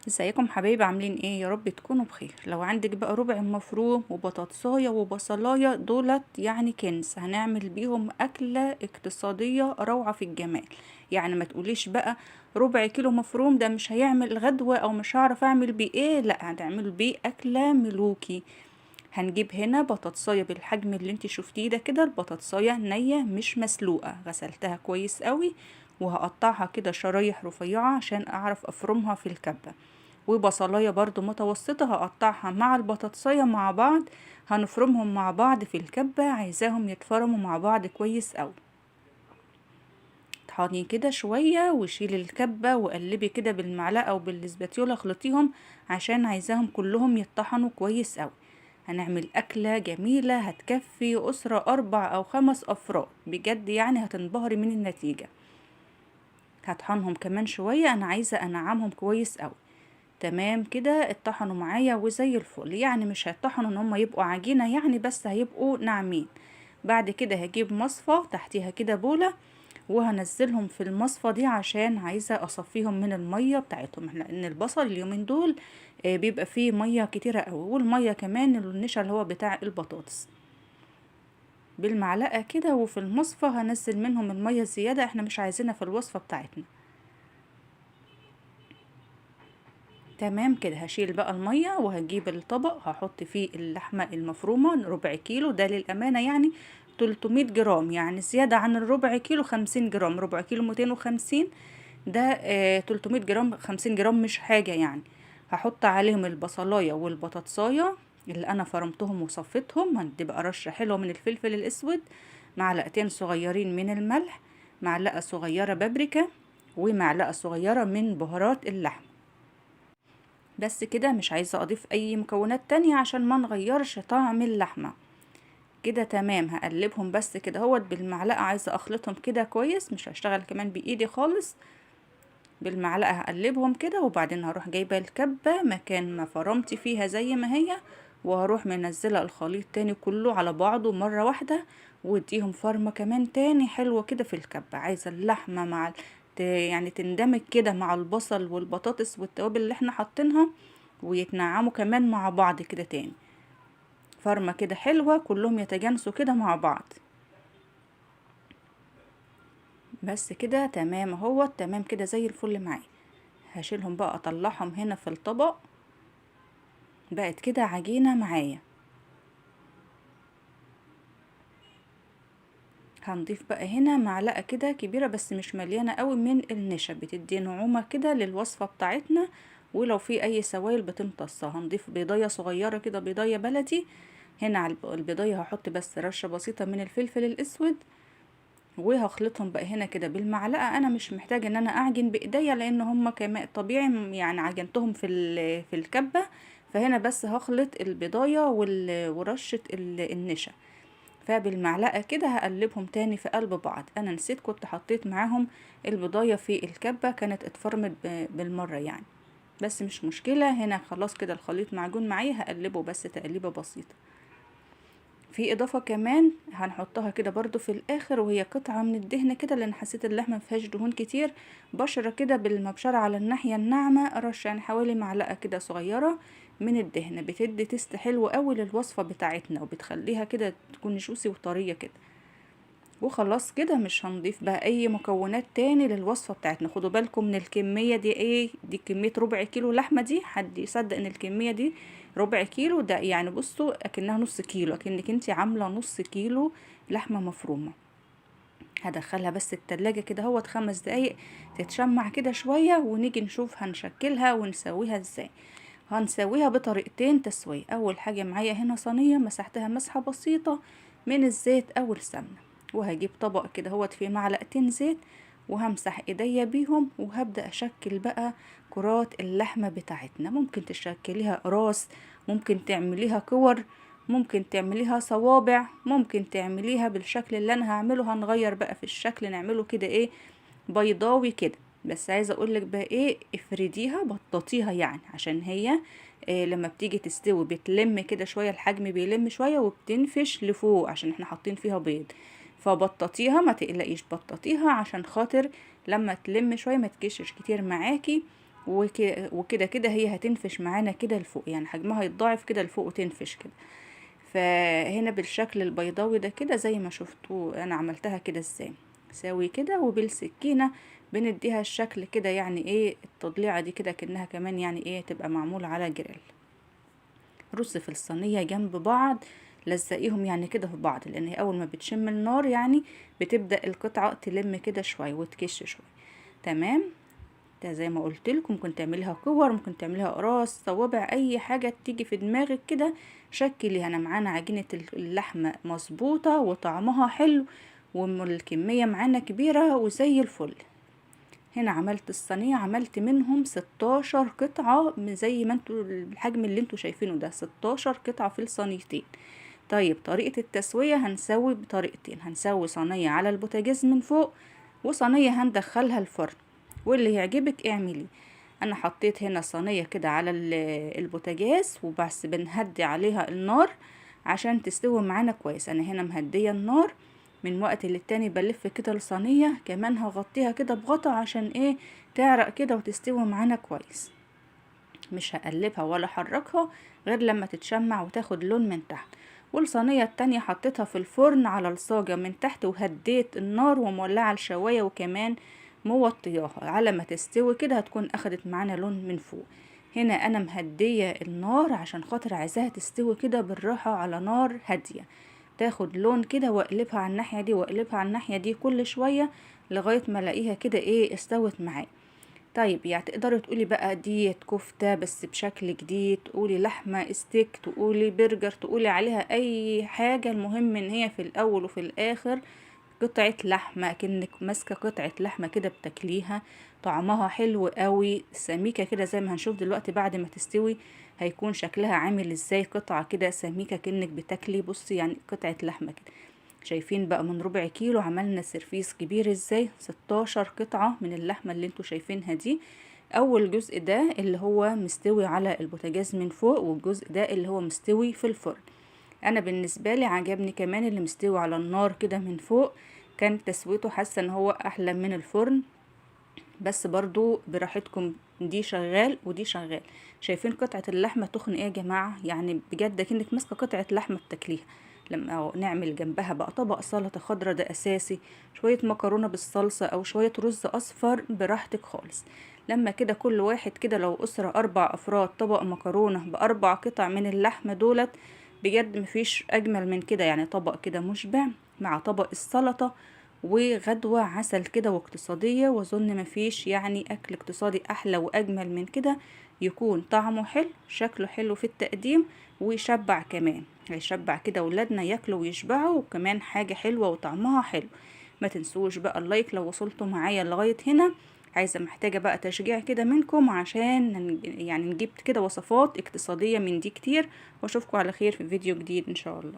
ازيكم حبايبي؟ عاملين ايه؟ يا رب تكونوا بخير. لو عندك بقى ربع مفروم وبطاطسايه وبصلايه دولت يعني كنز، هنعمل بيهم اكله اقتصادية روعه في الجمال. يعني ما تقوليش بقى ربع كيلو مفروم ده مش هيعمل غدوه او مش هعرف اعمل بيه ايه، لا هتعمل بيه اكله ملوكي. هنجيب هنا بطاطسايه بالحجم اللي انت شفتيه ده كده، البطاطسايه نيه مش مسلوقة، غسلتها كويس قوي وهقطعها كده شرايح رفيعة عشان اعرف افرمها في الكبه. وبصلايه برضو متوسطه هقطعها مع البطاطسايه مع بعض، هنفرمهم مع بعض في الكبه، عايزاهم يتفرموا مع بعض كويس قوي. طحني كده شوية وشيلي الكبه وقلبي كده بالمعلقه او بالاسباتيولا، اخلطيهم عشان عايزاهم كلهم يتطحنوا كويس قوي. هنعمل اكله جميلة هتكفي اسره 4 او 5 افراد بجد، يعني هتنبهري من النتيجة. هطحنهم كمان شوية، انا عايزه انعمهم كويس قوي. تمام كده اتطحنوا معايا وزي الفل، يعني مش هيطحنوا ان هم يبقوا عجينه يعني، بس هيبقوا ناعمين. بعد كده هجيب مصفى تحتيها كده بوله وهنزلهم في المصفى دي عشان عايزه اصفيهم من المية بتاعتهم، لان البصل اليومين دول بيبقى فيه مية كتيرة قوي، والمية كمان النشا اللي هو بتاع البطاطس. بالمعلقه كده وفي المصفى هنزل منهم المية الزيادة، احنا مش عايزينها في الوصفة بتاعتنا. تمام كده هشيل بقى المية وهجيب الطبق هحط فيه اللحمة المفرومه ربع كيلو، ده للامانة يعني 300 جرام، يعني زيادة عن الربع كيلو 50 جرام، ربع كيلو 250، ده 300 جرام، 50 جرام مش حاجة يعني. هحط عليهم البصلايه والبطاطسايه اللي انا فرمتهم وصفيتهم، هندي بقى رشه حلوة من الفلفل الاسود، معلقتين صغيرين من الملح، معلقه صغيرة بابريكا، ومعلقة صغيرة من بهارات اللحم. بس كده، مش عايزة اضيف اي مكونات تانية عشان ما نغيرش طعم اللحمة. كده تمام، هقلبهم بس كده اهوت بالمعلقة، عايزة اخلطهم كده كويس، مش هشتغل كمان بايدي خالص، بالمعلقة هقلبهم كده. وبعدين هروح جايبة الكبة مكان ما فرمت فيها زي ما هي، وهروح منزلة الخليط تاني كله على بعضه مرة واحدة، واديهم فرمة كمان تاني حلوة كده في الكبة. عايزة اللحمة مع يعني تندمج كده مع البصل والبطاطس والتوابل اللي احنا حاطينها، ويتنعموا كمان مع بعض كده تاني. فرمة كده حلوة كلهم يتجانسوا كده مع بعض. بس كده تمام اهوت، تمام كده زي الفل معايا. هشيلهم بقى اطلعهم هنا في الطبق، بقت كده عجينة معايا. هنضيف بقى هنا معلقة كده كبيرة بس مش مليانة قوي من النشا، بتدي نعومة كده للوصفة بتاعتنا، ولو في اي سوائل بتمتصها. هنضيف بيضاية صغيرة كده، بيضاية بلدي. هنا على البيضاية هحط بس رشة بسيطة من الفلفل الاسود، وهخلطهم بقى هنا كده بالمعلقة. انا مش محتاجة ان انا اعجن بايديا لان هم كما طبيعي يعني عجنتهم في الكبة، فهنا بس هخلط البيضاية ورشة النشا. فبالمعلقة كده هقلبهم تاني في قلب بعض. انا نسيت كنت حطيت معاهم البضاية في الكبة، كانت اتفرمت بالمرة يعني، بس مش مشكلة. هنا خلاص كده الخليط معجون معايا، هقلبه بس تقليبة بسيطة. في اضافة كمان هنحطها كده برضو في الاخر، وهي قطعة من الدهن كده، لان حسيت اللحمة ما فيهاش دهون كتير. بشرة كده بالمبشرة على الناحية الناعمة، رشة يعني حوالي معلقة كده صغيرة من الدهن، بتدي تيست حلو قوي للوصفة بتاعتنا، وبتخليها كده تكون جوسي وطرية كده. وخلاص كده مش هنضيف بقى اي مكونات تاني للوصفة بتاعتنا. خدوا بالكم من الكمية دي، ايه دي؟ كمية ربع كيلو لحمة، دي حد يصدق ان الكمية دي ربع كيلو؟ ده يعني بصوا اكنها نص كيلو، اكنك انتي عاملة نص كيلو لحمة مفرومة. هدخلها بس التلاجة كده اهوت 5 دقايق تتشمع كده شوية، ونيجي نشوف هنشكلها ونسويها ازاي. هنسويها بطريقتين تسوية. اول حاجة معايا هنا صينية مسحتها مسحة بسيطة من الزيت او السمنة، وهجيب طبق كده اهوت فيه معلقتين زيت، وهمسح ايديا بيهم، وهبدأ اشكل بقى كرات اللحمة بتاعتنا. ممكن تشكليها قراص، ممكن تعمليها كور، ممكن تعمليها صوابع، ممكن تعمليها بالشكل اللي انا هعمله. هنغير بقى في الشكل، نعمله كده ايه، بيضاوي كده. بس عايزه اقولك بقى ايه، افرديها بططيها يعني، عشان هي لما بتيجي تستوي بتلم كده شوية، الحجم بيلم شوية وبتنفش لفوق عشان احنا حاطين فيها بيض. فبططيها ما تقلقيش، بططيها عشان خاطر لما تلم شوية ما تكشش كتير معاكي، وكده كده هي هتنفش معانا كده لفوق، يعني حجمها يتضاعف كده لفوق وتنفش كده. فهنا بالشكل البيضاوي ده كده زي ما شفتوه انا عملتها كده ازاي، ساوي كده، وبالسكينة بنديها الشكل كده، يعني ايه التضليعة دي كده كأنها كمان يعني ايه تبقى معمولة على جريل. رص في الصينية جنب بعض، لزقيهم يعني كده في بعض، لان هي اول ما بتشم النار يعني بتبدأ القطعة تلم كده شوية وتكش شوية. تمام، ده زي ما قلت لكم ممكن تعمليها كور، ممكن تعمليها قراص، صوابع، اي حاجة تيجي في دماغك كده شكليها. انا معانا عجينة اللحمة مظبوطة وطعمها حلو والكمية معانا كبيرة وزي الفل. هنا عملت الصينية، عملت منهم 16 قطعة زي ما انتوا الحجم اللي انتوا شايفينه ده، 16 قطعة في الصينيتين. طيب طريقة التسوية هنسوي بطريقتين، هنسوي صينية على البوتاجاز من فوق وصينية هندخلها الفرن، واللي يعجبك اعمليه. انا حطيت هنا صينية كده على البوتاجاز وبس بنهدي عليها النار عشان تستوي معانا كويس. انا هنا مهدية النار من وقت للتاني، بلف كده الصينية، كمان هغطيها كده بغطا عشان ايه تعرق كده وتستوي معانا كويس. مش هقلبها ولا احركها غير لما تتشمع وتاخد لون من تحت. والصينية التانية حطيتها في الفرن على الصاجة من تحت، وهديت النار ومولعة الشواية وكمان موطياها على ما تستوي كده، هتكون اخدت معانا لون من فوق. هنا انا مهدية النار عشان خاطر عايزاها تستوي كده بالراحة على نار هادية، تاخد لون كده، واقلبها على الناحية دي واقلبها على الناحية دي كل شوية لغاية ما الاقيها كده ايه استوت معايا. طيب يعني تقدري تقولي بقى ديت كفتة بس بشكل جديد، تقولي لحمة ستيك، تقولي برجر، تقولي عليها اي حاجة، المهم ان هي في الاول وفي الاخر قطعة لحمة، كأنك ماسكة قطعة لحمة كده بتاكليها، طعمها حلو قوي، سميكة كده زي ما هنشوف دلوقتي بعد ما تستوي هيكون شكلها عامل ازاي، قطعة كده سميكة كأنك بتاكلي بصي يعني قطعة لحمة كده. شايفين بقى من ربع كيلو عملنا سيرفيس كبير ازاي، 16 قطعة من اللحمة اللي انتوا شايفينها دي. اول جزء ده اللي هو مستوي على البوتاجاز من فوق، والجزء ده اللي هو مستوي في الفرن. انا بالنسبة لي عجبني كمان اللي مستوي على النار كده من فوق، كان تسويته حاسة ان هو احلى من الفرن، بس برضو براحتكم، دي شغال ودي شغال. شايفين قطعة اللحمة تخن ايه يا جماعة، يعني بجد كأنك ماسكة قطعة لحمة بتاكليها. لما نعمل جنبها بقى طبق سلطة خضرة ده أساسي، شوية مكرونة بالصلصة أو شوية رز أصفر، براحتك خالص. لما كده كل واحد كده لو أسرة 4 أفراد طبق مكرونة ب4 قطع من اللحمة دولت، بجد مفيش أجمل من كده، يعني طبق كده مشبع مع طبق السلطة وغدوة عسل كده واقتصادية. وأظن مفيش يعني أكل اقتصادي أحلى وأجمل من كده، يكون طعمه حلو، شكله حلو في التقديم، ويشبع كمان، هيشبع كده ولادنا ياكلوا ويشبعوا، وكمان حاجة حلوة وطعمها حلو. ما تنسوش بقى اللايك لو وصلتوا معايا لغاية هنا، محتاجة بقى تشجيع كده منكم عشان نجيب كده وصفات اقتصادية من دي كتير. واشوفكم على خير في فيديو جديد ان شاء الله.